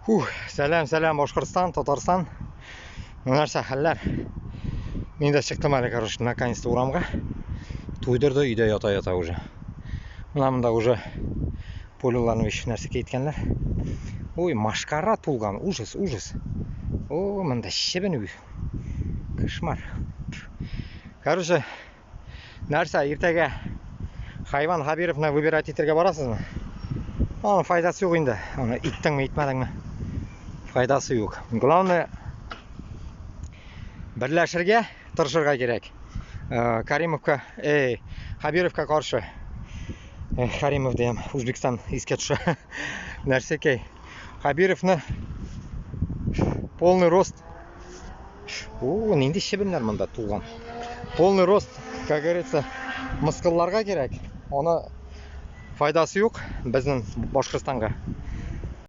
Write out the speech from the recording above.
Фух, сәлам, сәлам, Башкортстан, Татарстан. Ну, нәрсә, хәлләр? Мин дә чыктым әле, короче, наконец-то урамга. Туйдырды өйдә ята-ята уже. Менә монда уже полюларны вещь нәрсә киткәннәр. Ой, машкара тулган, ужас, ужас. О, монда чебен ү. Кошмар. Короче, нәрсә, иртәгә Хайван Хабировны выбирать итәргә барасызмы? Аның файдасы юк инде. Аны иттеңме, итмәдеңме? Файдасы юк. Главное, берләшергә тырышырга кирәк. Э, Каримовка, эй, Хабировка каршы. Э, Каримов дигән, Үзбекстан искә төшә. Нәрсәкәй. Хабировны полный рост. О, нинди чебеннәр монда тулган. Полный рост, как говорится, мыскылларга кирәк. Аны файдасы юк безнең Башкортстанга.